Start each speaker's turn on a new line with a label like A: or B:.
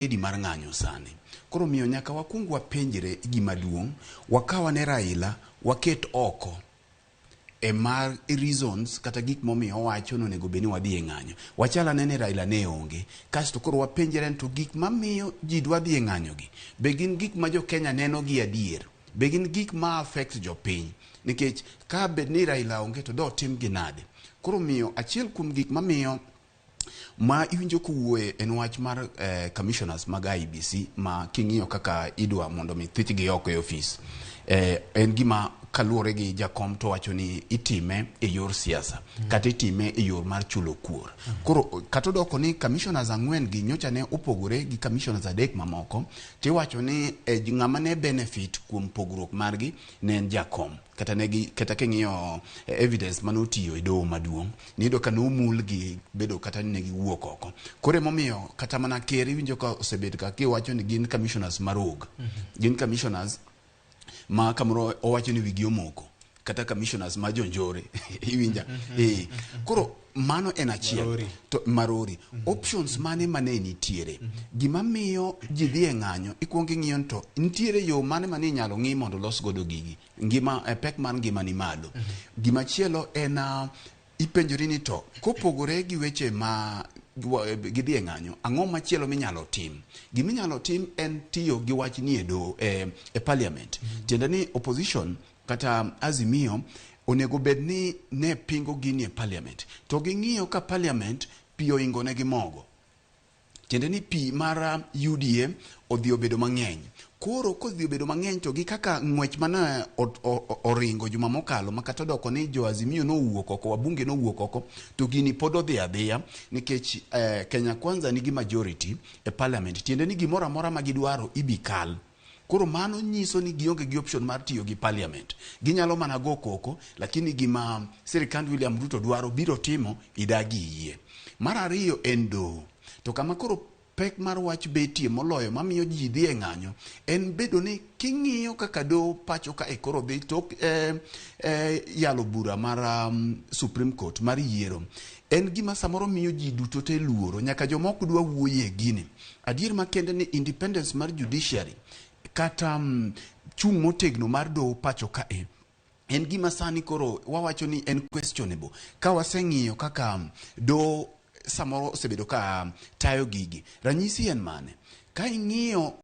A: Ready mar ng'anyo sani. Koro omiyo nyaka wakuong wapenjre gima duong', wakaw ane Raila waket oko e mar reasons kata gik momiyo owacho ni onego bed ni wadhi e ng'anyo. Wachal ane ni Raila ne onge, kasto koro wapenjre ni to gik mamiyo ji dwa dhi e ng'anyo gi, be gin gik ma jo Kenya neno gi adier? Be gin gik ma affect jopiny? Nikech ka bed ni Raila onge to dotim gi nade? Koro omiyo achiel kuom gik mamiyo ma iwinjo kowuoye en wach mar commissioners mag IEBC ma king'iyo kaka idwa mondo mi thichgi oko e ofis en gima kaluwore gi jakom to wacho ni itime e yor siasa kata itime e yor mar chulo kuor. Koro kata odoko ni commissioners ang'wen gi nyocha ne opogore gi commissioners adek mamoko, tiwacho ni ng'ama ne benefit kuom pogruok margi ne en jakom. Kata ne gi kata king'iyo evidence mane otiyo e doho maduong' niyudo ka nomul gi bedo kata ni ne giwuok oko. Koro emomiyo kata mana ker iwinjo ka osebet ka kiwacho ni gin commissioners marog. Gin commissioners ma kamoro owacho ni wigi omoko kata commissioners ma jonjore iwinja. Koro mano en achiel.
B: Marori.
A: To marori. Options mane mane nitiere? Gima miyo ji dhi e ng'anyo ikuongo ing'iyo ni to nitiere yo mane mane inyalo ng'i mondo los godo gigi. Ngima pek mar ngima ni malo. Gima chielo en ipenjori ni to kopogore gi weche ma gidhi e ng'anyo, ang'o machielo minyalo tim? Giminyalo tim en tiyo gi wach ni e do e parliament. Tiende ni opposition kata Azimio onego bed ni ne pingo gini e parliament. To ging'iyo ka parliament pi oingo ne gi mogo. Tiende ni pi mar UDA odhi obedo mang'eny. Koro kodhi obedo mang'eny to gi kaka ng'wech mane oringo juma mokalo ma kata odoko ni jo Azimio nowuok oko, wabunge nowuok oko, to gini pod odhi adhiya nikech Kenya Kwanza nigi majority e parliament. Tiende ni gimoro amora ma gidwaro ibi kal. Koro mano nyiso ni gionge gi option mar tiyo gi parliament. Ginyalo mana go koko, lakini gima sirikand William Ruto dwaro biro timo idagi yie. Mar ariyo en doho. To kama koro pek mar wach betie moloyo mamiyo ji dhi e ng'anyo en bedo ni king'iyo kaka doho pacho ka e koro dhi tok yalo bura mar Supreme Court mar yiero en gima samoro miyo ji duto te luoro nyaka joma ok dwa wuoye gini. Adier makende ni independence mar judiciary kata chung' motegno mar doho pacho ka e en gima sani koro wawacho ni en questionable ka waseng'iyo kaka doho samoro osebedo ka tayo gigi. Ranyisi en mane? Ka ing'iyo